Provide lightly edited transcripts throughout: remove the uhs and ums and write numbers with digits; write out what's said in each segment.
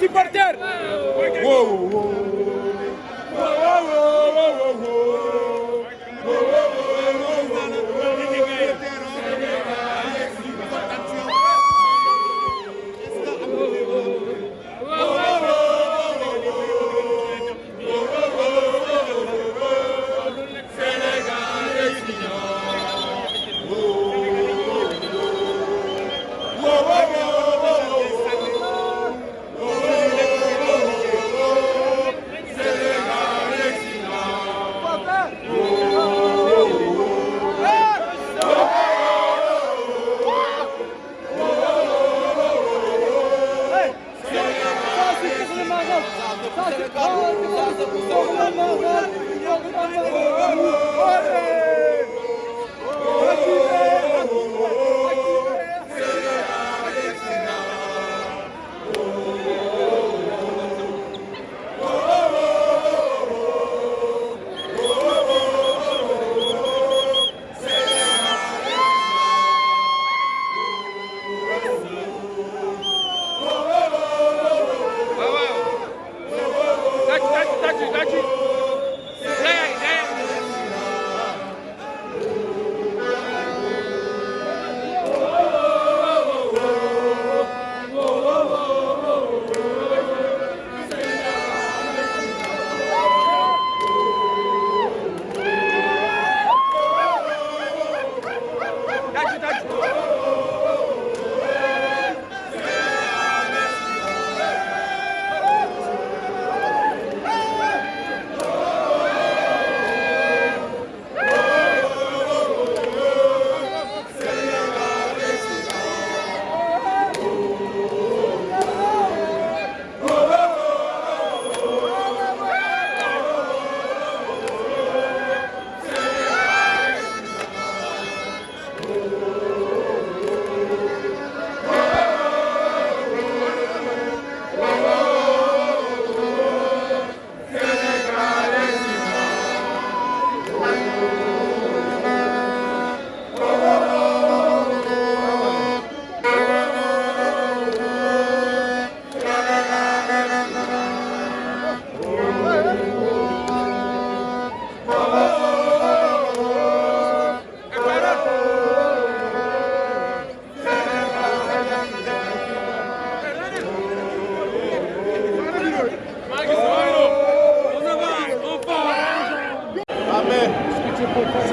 les supporters.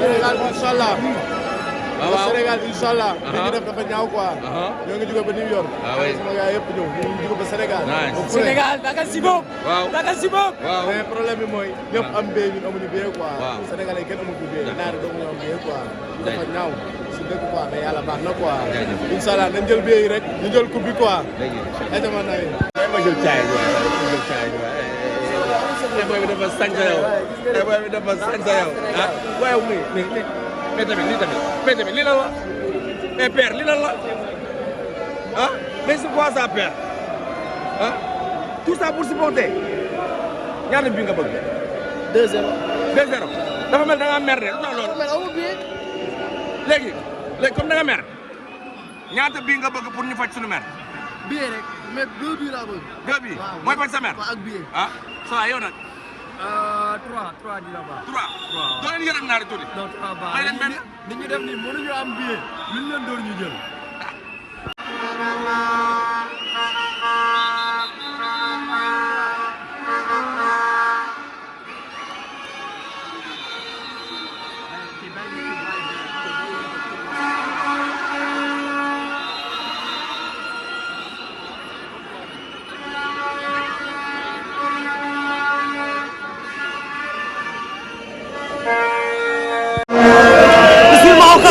Sénégal inchallah. waaw Sénégal inchallah. li ñu def dafa ñaaw quoi. ñoo ngi jóge ba New York. sama gars yëpp ñëw ñu ngi jóge ba Sénégal. Sénégal naka si bopp. waaw naka si bopp. waaw mais problème bi mooy. ñëpp am bee ñun amuñu bee quoi. Sénégalais kenn amu fi bee. naari doomu ñu am bee quoi. dafa ñaaw si dëkk quoi mais yàlla baax na quoi. inchallah nañ jël bee yi rek ñu jël coupe bi quoi. ay jamono yi. ma jël caay bi waaye ma jël caay bi waaye. boy bi dafa sañ sa yow. boy bi dafa sañ sa yow. ah waaye mais tamit lii la la. mais père lii la la. ah mais c'est quoi ça père. ah tout ça pour supporter. ñaata bi nga bëgg. 2-0. 2-0 dafa mel da nga mer de non loolu. léegi comme da nga mer ñaata bii nga bëgg pour ñu faj suñu mer. billet rek mais 2 bii laa bëgg. 2 bii mooy faj sa mer. ak billet. ah ça yow nag. 3 dina baax. 3 doo leen yërëm naari tuuti. non 3 baax may leen benn. nit ñu def nii mënuñu am billet luñ leen door ñu jël.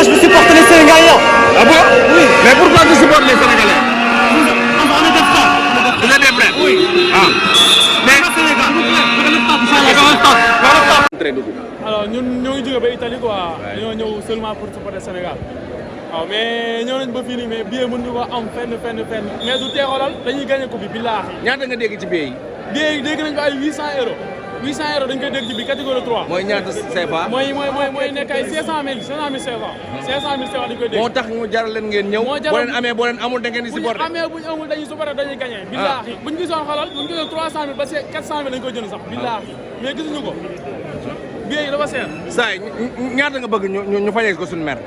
Je veux supporter les Sénégalais. Ah bon? Oui. Mais pourquoi tu supportes les Sénégalais? On est des frères. Vous êtes des frères? Oui. Ah. Mais alors ñun ñoo ngi jóge ba Italie quoi. dañoo ñëw seulement pour supporter Sénégal. waaw mais ñëw nañ ba fii nii mais billet mën ñu ko am fenn mais du tee xoolal dañuy gagné ko bi billaahi. ñaata nga dégg ci billet yi? billet yi dégg nañ ko ay 800 €. 800 euros dañ koy dégg ci bi catégorie 3. mooy ñaata CFA. mooy nekk ay 500000 CFA. 500000 CFA dañ koy dégg. moo tax mu jaral leen ngeen ñëw. boo leen amee boo leen amul da ngeen di supporter. bu ñu amee bu ñu amul dañuy supporter dañuy gagné. billaahi bu ñu gisoon xolal bu ñu gisoon 300000 ba 400000 dañ koy jënd sax. billaahi mais gisuñu ko. billet yi dafa seer. saa yi ñaata nga bëgg ñu fajee ko suñu mer.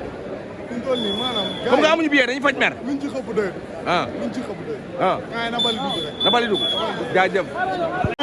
fi mu toll nii maanaam. comme nga amuñu billet dañuy faj mer. luñ ci xëpp doy. ah luñ ci xëpp doy. ah na bali dugg rek. na bali dugg jaajëf.